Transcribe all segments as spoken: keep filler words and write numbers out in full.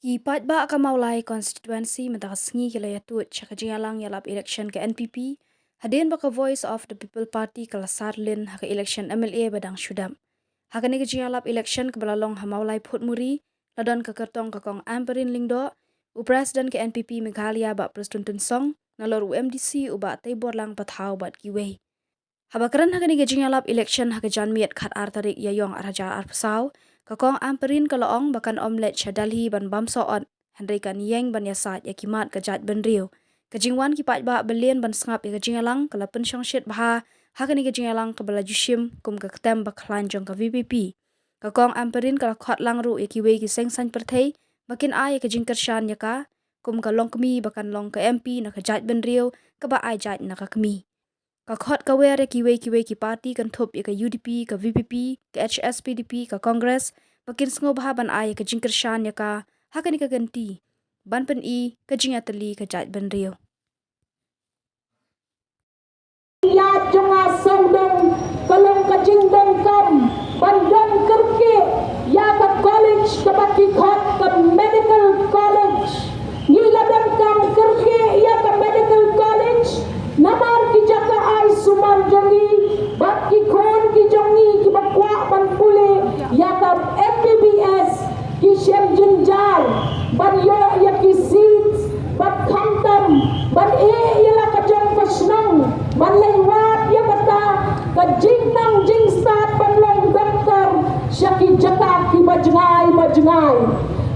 Ki paidbah ka Mawlai constituency mynta ka sngi ki la ïatud sha ka jingïalang ïalap election ka N P P, hadien ba ka Voice of the People Party ka la sar lin ha ka election M L A ba dang shu dep. Ha kane ka jingïalap election kaba la long ha Mawlai Photmuri, la don ka kyrtong ka Kong Ampareen Lyngdoh, u President ka N P P Meghalaya Bah Prestone Tynsong, nalor u M D C u Bah Teiborlang Pathaw bad kiwei. Haba kren ha kane ka jingïalap election ha ka janmiet khatar tarik Ïaïong arhajar arphew saw, ka Kong Ampareen ka la ong ba kan ym leit sha Delhi ban bam soh ot, hynrei kan ïeng ban ïasaid ïa ki mat ka jaitbynriew. Ka jingwan ki paidbah ba lin ban sngap ïa ka jingïalang ka la pynshongshit bha ha kane ka jingïalang kaba la ju shim kum ka ktem ba khlaiñ jong ka V P P. Ka Kong Ampareen ka la khot lang ruh ïa kiwei ki seng saiñ pyrthei ba kin ai ïa ka jingkyrshan ïa ka kum ka longkmie ba kan long ka M P na ka jaitbynriew kaba ai jait na ka kmie. Ka khot ka wer ïa kiwei kiwei ki party kynthup ïa ka U D P, ka V P P, ka H S P D P, ka Congress, ba kin sngewbha ban ai ïa ka jingkyrshan ïa ka ha kane ka kynti ban pyni ka jingïatylli ka jaitbynriew. Ïa jong nga sawdong ka long ka jingdonkam ban don kyrkieh ïa ka college kaba ki khot ka medical college. Ngi la donkam kyrkieh ïa ka medical college namar ki jaka ai sumar jong ngi bad ki khun ki jong ngi kiba kwah ban pule ïa ka M B B S ki shem jynjar ban ïoh ïa ki seat bad khamtam ban ïeh ïa la ka jong ka shnong ban leit wad ïa kata ka jingnang jingstad ban long doktor sha ki jaka kiba jngai ba jngai.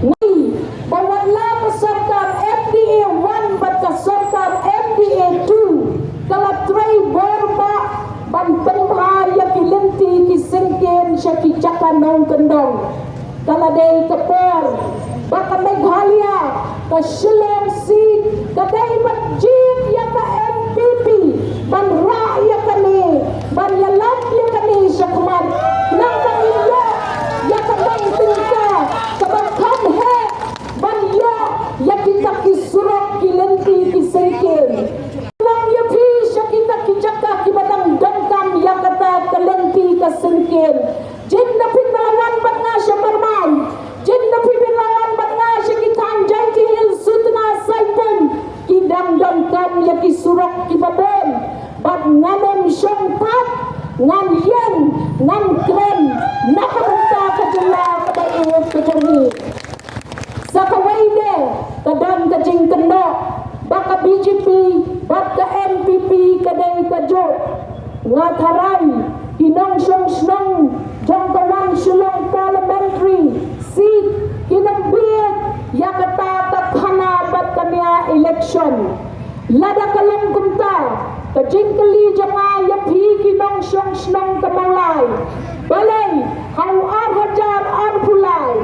Ngi ba wat la ka sorkar M D A one bad ka sorkar M D A two ka la trei bor ba ban pynbha ïa ki lynti ki syngkien sha ki jaka nongkyndong. Ka la dei ka por ba ka Meghalaya, ka Shillong seat ka dei ban jied ïa ka N P P ban rah ïa kane, ban ïalap ïa kane sha khmat. Nangta ngin ïoh ïa ka nongtyngka kaba kham heh ban ïoh ïa kita ki surok ki lynti ki syngkien. Nang ïa phi sha kita ki jaka kiba dang donkam ïa kata ka lynti ka syngkien. Jin da phi pynlawan bad nga sha Mawlai. Jin da phi pynlawan bad nga sha ki thaiñ Jaintia Hills, Sutnga, Saipung. Ki dang donkam ïa ki surok kiba bun. Bad ngan ym shong pat, ngan ïeng, ngan kren na ka bynta ka jylla kaba ïeit ka jong ngi. Sa kawei de ka don ka jingkynnoh ba ka B J P bad ka N P P ka dei kajuh. Nga tharai ki nongshong shnong jong ka One Shillong Parliamentary Seat kin ym bieit ïa kata ka khana bad ka nia election. Lada ka long kumta, ka jingkylli jong nga ïa phi ki nongshong shnong ka Mawlai, balei ha u ar hajar arphew lai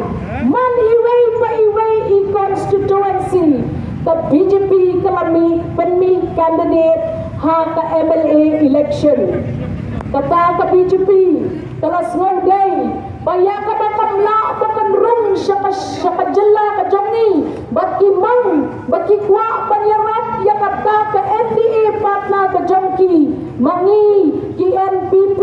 man iwei pa iwei i constituency ka B J P ka la mih pynmih candidate ha ka M L A election? Kata ka B J P ka la sngewdei ba ïa kaba kam lah ba kan rung sha ka, sha ka jylla ka jong ngi, ba ki mang, ba ki kwah ban ïarap ïa kata ka N D A partner ka jong ki. Ma ngi ki N P P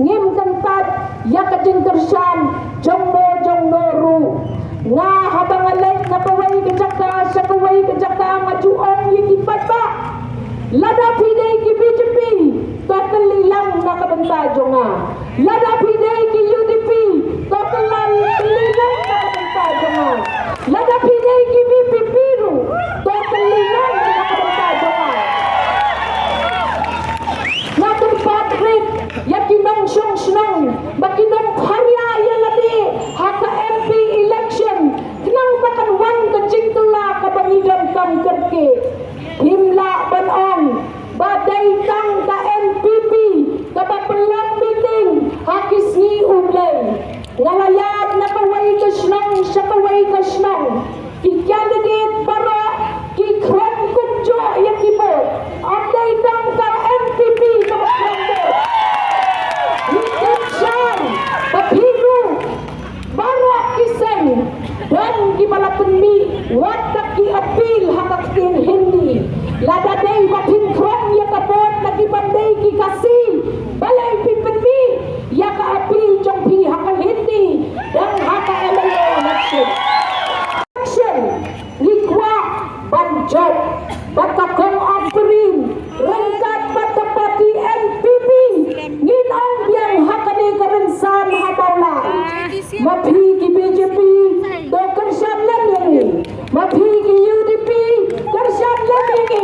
ngim kyntait ïa ka jingkyrshan jong no jong no ruh. Nga haba nga leit na kawei ka jaka sha kawei ka jaka nga ju ong ïa ki paidbah, lada phi dei ki B J P, to kylli lang na ka bynta jong nga. Lada phi dei ki U D P, to kylli lang na ka bynta jong nga. Lada phi dei ki V P P ruh, to kylli lang na ka bynta jong nga. Nga kyrpad rit ïa ki nongshong shnong ba kin ym pharia ïa lade ha ka M P election khnang ba kan wan ka jingkylla kaba ngi donkam kyrkieh. Phim lah ban ong ba dei tang ka N P P kaba pynlong meeting ha ki sngi U Blei. Nga la ïaid na kawei ka shnong sha kawei ka shnong. Ki candidate baroh ki khlem kumjuh ïa ki vote. Ym dei tang ka N P P kaba khlem vote. Ngi tip shai ba phi ruh baroh ki seng don kiba la pynmih wat kat ki appeal ha ka ktien Hindi. Lada dei ba phin khrong ïa ka vote na ki ban dei ki Khasi, balei phi pynmih ïa ka appeal jong phi ha ka Hindi tang ha ka M L A election? Election Phi ki B J P, to kyrshan lem ïa ngi. Ma phi ki U D P, kyrshan lem ïa ngi.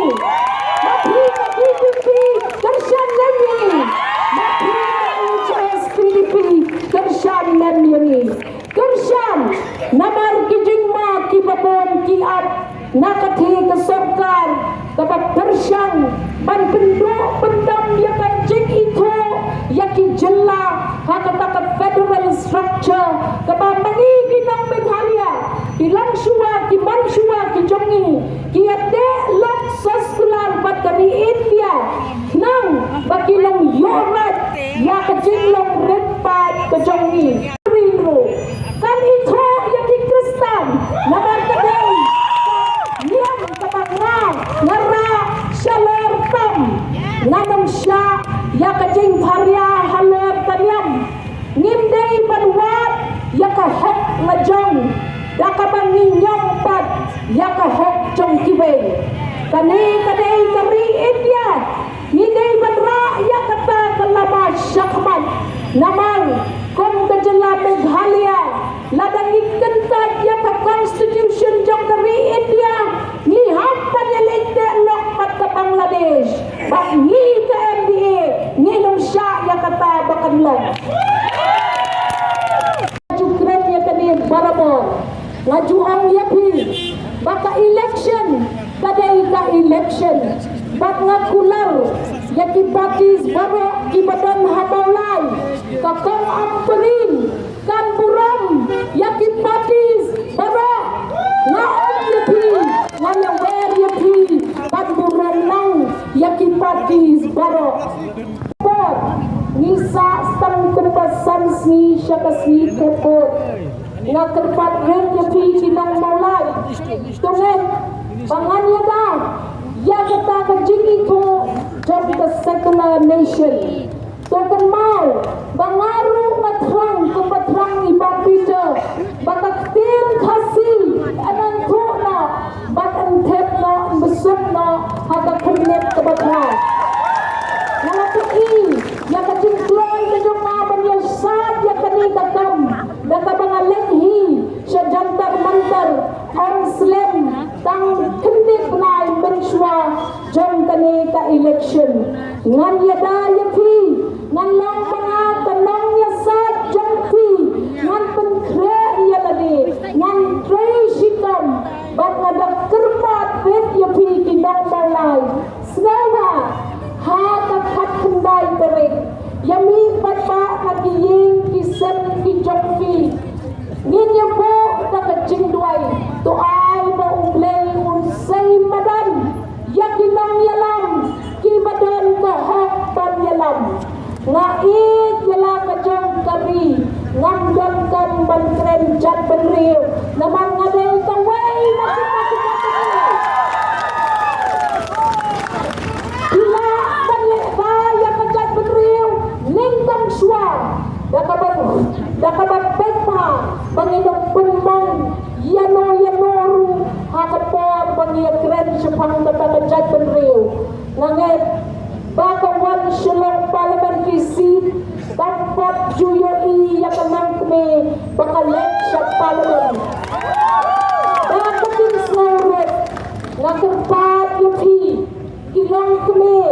Ma phi ki D P P, kyrshan lem ïa ngi. Ma phi ki H S P D P, kyrshan lem ïa ngi. Kyrshan, namar ki jingma kiba bun ki ap na ka thie ka sorkar kaba pyrshang ban pynduh pyndam ïa ka jingithuh ïa ki jylla ha kata ka federal structure kaba ma ngi ki nong Meghalaya, ki longshuwa, ki manshuwa ki jong ngi, ki ïadei lok soskular bad ka ri India, khnang ba kin ïoh rat ïa ka jinglong rit paid ka jong ngi. Ring ruh kan ithuh ïa ki Khristan, namar ka dei ka niam kaba nga, nga rah shalor tam. Ngan ym shah ïa ka jingpharia halor ka niam. Ngim dei ban wad ïa ka hok la jong da kaba ngi ñiong pat ïa ka hok jong kiwei. Kane ka dei ka ri India. Ngi dei ban rah ïa kata ka lama shakhmat. Namar kum ka jylla Meghalaya, lada ngi kyntait ïa ka constitution jong ka ri India, ngi hap ban ïaleit teh lok bad ka Bangladesh. Bad ngi ka M D A ngin ym shah ïa kata ba kan long. Ju kren ïa kane barabor. Nga ju ong ïa phi ba ka election ka dei ka election. Bad nga kular ïa ki parties baroh kiba don ha Mawlai. Ka Kong Ampareen kan burom ïa ki parties baroh. Nga ong ïa phi, nga ïawer ïa phi, kan burom lang ïa ki parties baroh. Por ngi sah tang kumba san sngi sha ka sngi kut kut. Nga kyrpad rit ïa phi ki nong Mawlai. To ngeit ba ngan ïada ïa kata ka jingithuh jong ka secular nation. To kynmaw ba nga ruh nga thrang kumba thrang i Bah Peter ba ka ktien Khasi yn nang thuh noh bad yn thep noh, yn bsut noh ha ka khyrnit kaba khraw. Nga la pyni ïa ka jingkloi ka jong nga ban ïasaid ïa kane ka kam da kaba nga leit hi sha Jantar Mantar, ym slem tang khyndiat bnai mynshuwa jong kane ka election. Ngan ïada ïa phi, ngan long ma nga ka nongïasaid jong phi, ngan pynkhreh ïa lade, ngan trei shitom, bad nga da kyrpad rit ïa phi ki nong Mawlai. Sngewbha ha ka khatkhyndai tarik ïa mih paidbah na ki ïing ki sem ki jong phi. Ngin ïa buh da ka jingduwai, to ai ba U Blei un sei madan ïa ki nongïalam kiba don ka hok ban ïalam. Nga ïeit ïa la ka jong ka ri, ngam donkam ban kren jaitbynriew namar nga dei kawei na kita kita. Phi lah ban leh bha ïa ka jaitbynriew nyngkong shuwa da kaba, da kaba peit bha ba ngin ym pynmong ïano ïano ruh ha ka por ba ngi ïakren shaphang kata ka jaitbynriew. Nga ngeit ba ka wan Shillong Parliamentary Seat kam pat ju ïohi ïa ka nongkmie ba ka leit sha Parliament. Da ka jingsngewrit nga kyrpad ïa phi ki longkmie,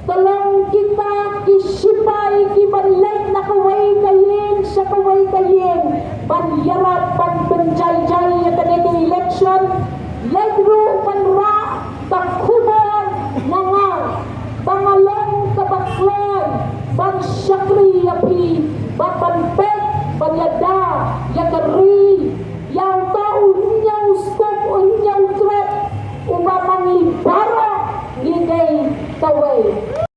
ka long kita ki shipai kiban leit na kawei ka ïing sha kawei ka ïing ban ïarap ban pynjai jai ïa kane ka election. Leit ruh ban rah ka khubor na nga ba nga long kaba kloi ban shakri ïa phi bad ban peit ban ïada ïa ka ri